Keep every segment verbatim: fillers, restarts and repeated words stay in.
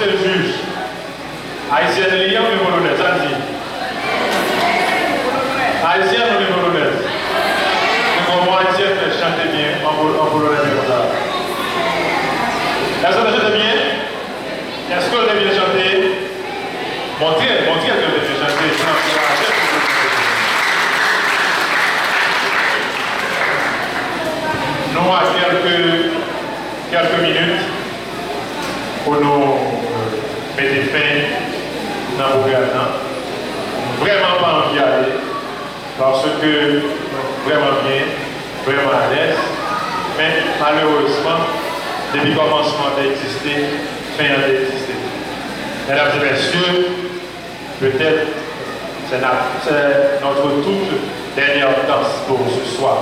Jij. Ayisyèn li ye oubyen polonèz? Sa l di? Ayisyèn oubyen polonèz? Men kòman Ayisyèn fè chante byen an pol-, an polonèz konsa? Èske l te chante byen? Èske l te byen chante? Montre, montre ke l te byen chante. Sinon, se pa Ayisyèn ki te chante. Nou a kèlke, kèlke minit pou nou mete fen nan pwogram nan. M vrèman pa anvi ale, paske nou vrèman byen, vrèman alèz. Men, malerezman, depi kòmansman an te egziste, fen an te egziste. Medam e mesye, petèt, se n ap, se notre toute dernière danse pour ce soir.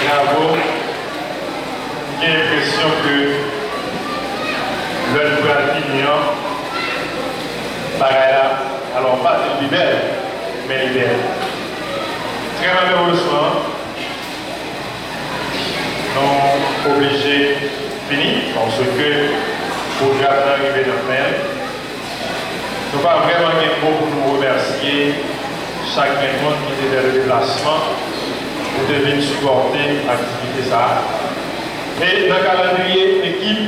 Bravo. M gen enpresyon ke lè n pral fini an, bagay la, alò, pa di l pi bèl, men li bèl. Trè malerezman, nou oblije fini, paske pwogram nan rive nan fen l. Nou pa vrèman gen mo pou nou remèsye chak grenn moun ki te fè le deplasman pou te vin sipòte aktivite sa a. E nan kalandriye ekip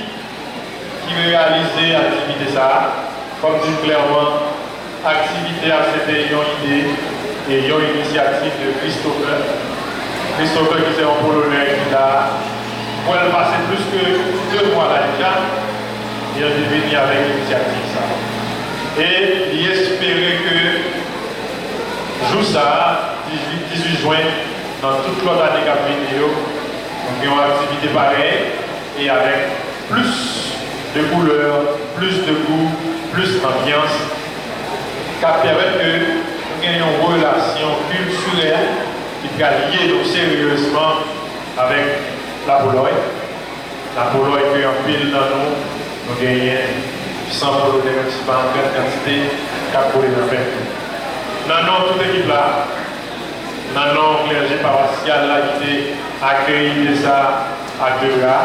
ki reyalize aktivite sa a, fò m di n klèman, aktivite a se te yon ide e yon inisyativ de Christopher. Christopher ki se yon Polonè ki la a, m wè l pase plis ke de mwa la deja, e l te vini avèk inisyativ sa a. E li espere ke jou sa a, dizuit, dizuit jen, nan tout lòt ane k ap vini yo, nou gen yon aktivite parèy e avèk plis de koulè, plis de gou, plis anbyans, k ap pèmèt ke nou gen yon relasyon kiltirèl ki pral lye nou seryezman avèk Lapolòy. Lapolòy ke anpil nan nou, nou genyen san Polonè, menm si pa an gran kantite, k ap boule nan fèt yo. Nan non tout ekip la, nan non klèje pawasyal la ki te akeyi ide sa a ak de bra,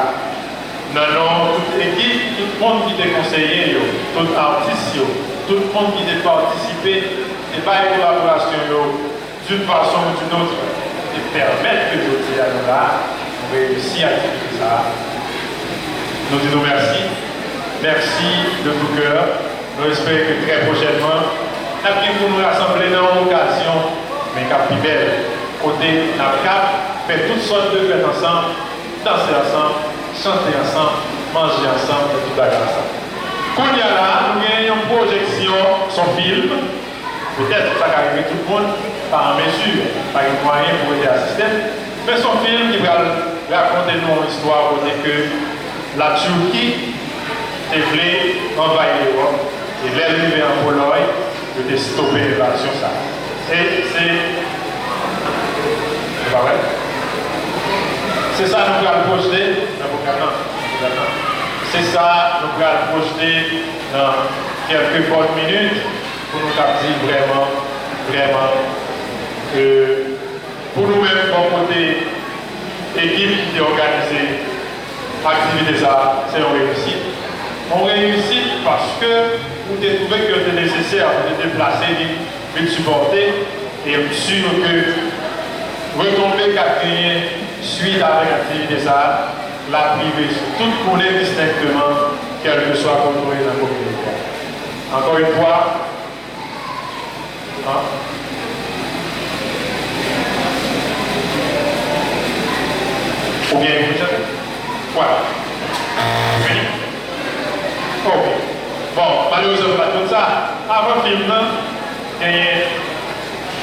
nan non tout ekip, tout moun ki te konseye yo, tout atis yo, tout moun ki te patisipe, te bay kolaborasyon yo d'une façon ou d'une autre, te pèmèt ke jodi a nou la, nou reyisi aktivite sa a. Nou di nou mèsi. Mèsi de tout cœur. Nou espere ke trè pwochènman, n ap gen pou nou rasanble nan yon okazyon, men k ap pi bèl, kote n ap kab fè tout sòt de fèt ansanm, danse ansanm, chante ansanm, manje ansanm, fè tout bagay ansanm. Kounye a la, nou gen yon pwojeksyon, s on fim, petèt sa ka rive tout moun pa an mezi, pa gen mwayen pou rete asiste l, men s on fim ki pral rakonte nou yon istwa kote ke Latiki te vle anvayi Lewòp, e lè l rive an Polòy, yo te stope envazyon sa a. E se, se pa vre? Se sa nou pral pwojte nan pwogram nan. Se sa nou pral pwojte nan kèlke bòn minit pou nou kab di vrèman, vrèman, ke pou nou menm, bò kote ekip ki te òganize aktivite sa a, se yon reyisit. Yon reyisit paske ou te twouve ke l te nesesè pou te deplase vin, vin sipòte, e m si ke retonbe k ap genyen swit avèk aktivite sa a, l ap rive sou tout moun endistenkteman, kèlkeswa kote w ye nan kominote a. Encore une fois, hein? Ou bien, voilà. Fini? Ok. Bon, malerezman, m pa t konn sa. Avan fim nan, genyen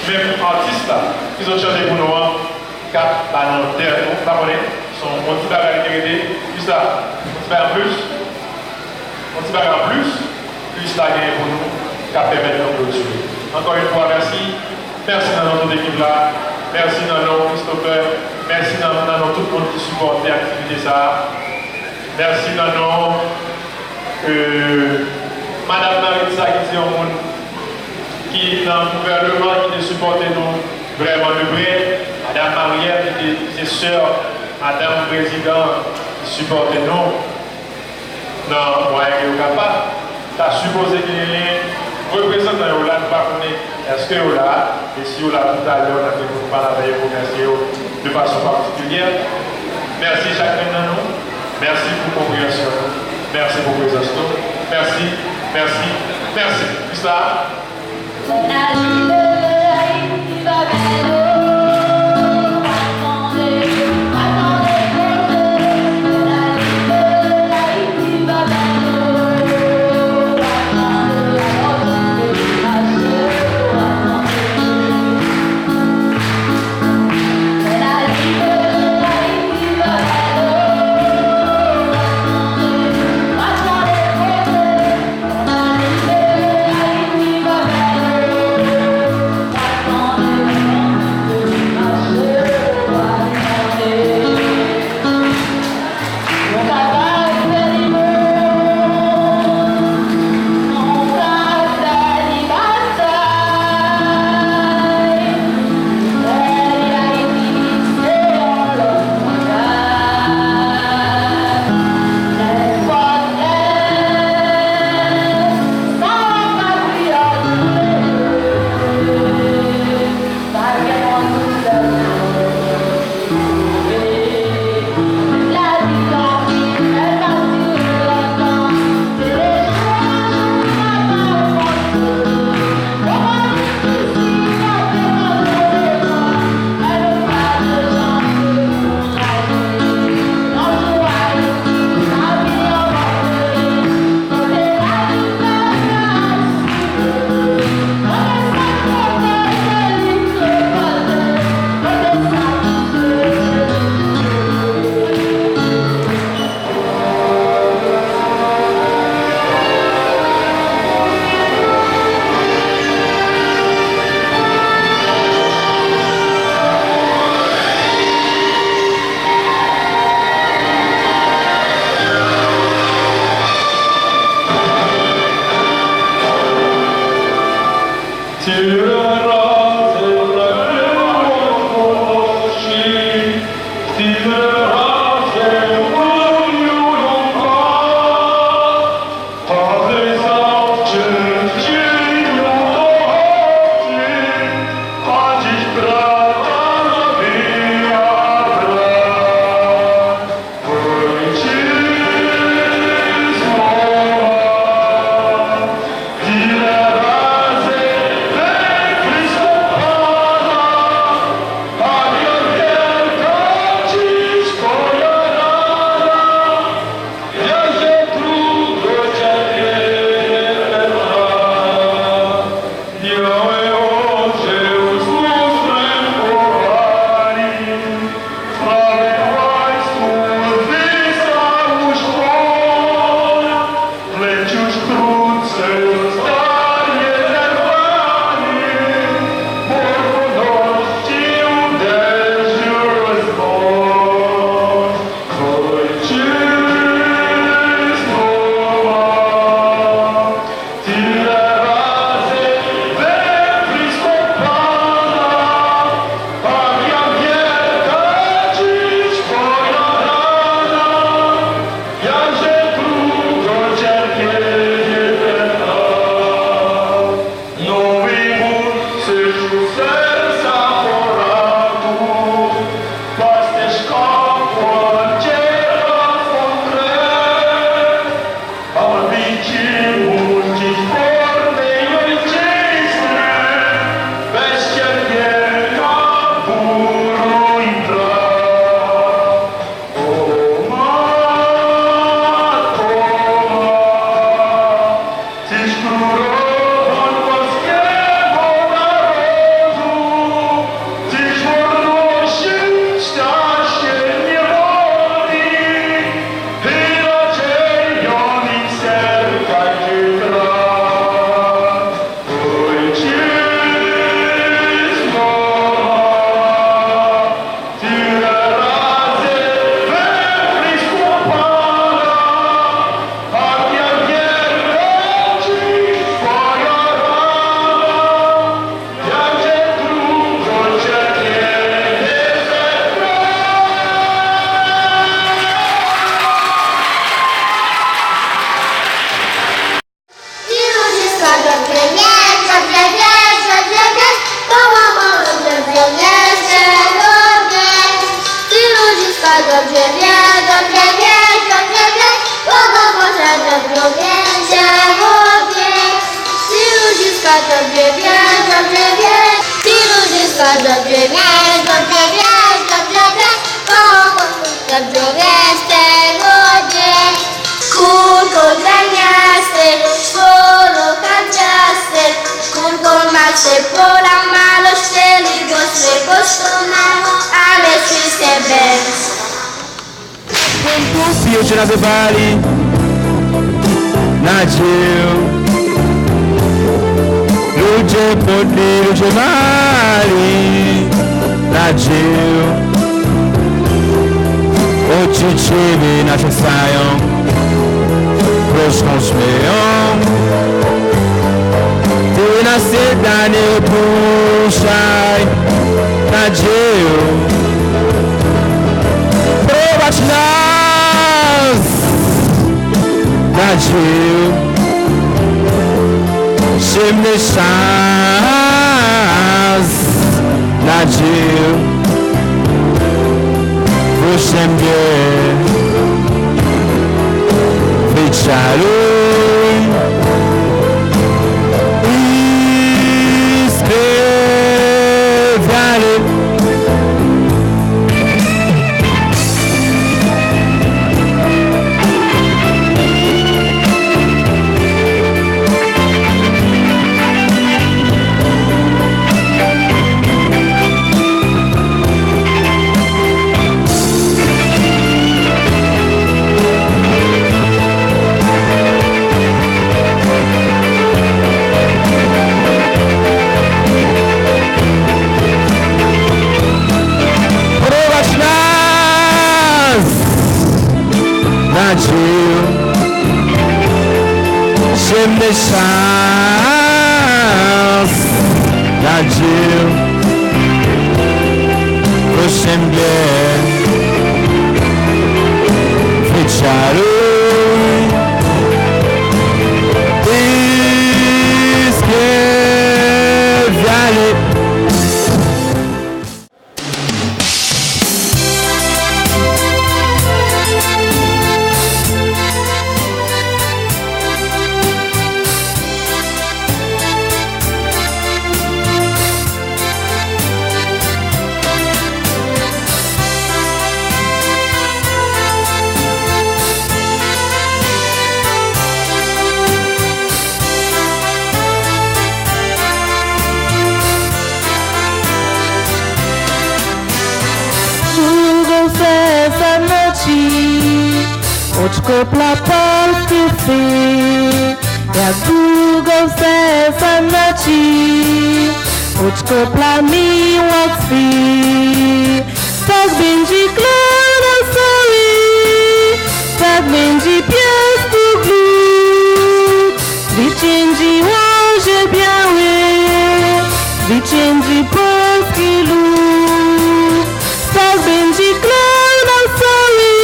menm atis la, ki sot chante pou nou an, k ap ba nou dè, nou pa konnen, se yon ti bagay ki rete, jis la, yon ti bagay anplis, yon ti bagay anplis, plis la genyen pou nou, k ap pèmèt nou klotire. Ankò yon fwa, mèsi. Mèsi nan non tout ekip la. Mèsi nan non Christopher. Mèsi nan, nan non tout moun ki sipòte aktivite sa a. Mèsi nan non, euh, Madam Maritza, ki se yon moun ki nan gouvèneman, ki te sipòte nou vrèman de prè. Madam Marielle, ki te, ki se sè Madam Prezidan, ki sipòte nou nan mwayen ke yo kapab. Ta sipoze genyen reprezantan yo la, nou pa konnen èske yo la, e si yo la toutalè, n ap gen pou nou pale avè yo, remèsye yo de fason patikilyè. Mèsi chak youn nan nou. Mèsi pou konpreyansyon nou. Mèsi pou prezans nou. Mèsi, mèsi, mèsi. Jis la. Oxô marrom, Alexis Tebes. Pwempu fiu de na zebali, na Diu. Luje podi, luje mali, na Diu. Ochichebe na chesayon, prosconsmeyon. Te na sedane puxai, na Diu. Probatinas, na Diu. Chemnechas, na Diu. Proxembie, Vichalui, Ispeviale. Probatinas, na Diu. Chemnechas, na Diu. Proxembie, Vichalui, Ispeviale. Google says I'm not cheap. Watch Copla Paul Café. Yeah, Google says I'm not cheap. Watch Copla Milwaukee. Sak Benji Claude, I'm sorry. Sak Benji pyès tou glou. Vichenji Roger Biawe, Vichenji Paul Skilou, Sak Benji Claude, I'm sorry,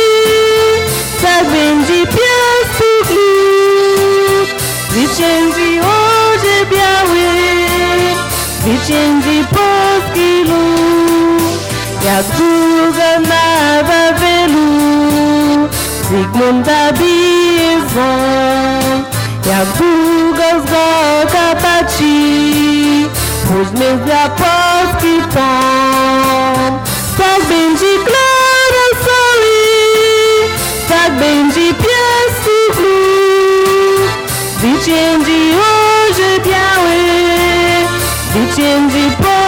Sak Benji pyès tou glou, Vichenji Roger Biawe, Vichenji Paul Skilou, Yak Dougan Nabavelou, Sigmond Tabiyezon, Yak Dougan Zgò Kapachi, Rouj Medya Pòs Kiton, Sak Benji Claude, I'm sorry, Sak Benji pyès tou glou, Vichenji Roger Biawe, Vichenji Paul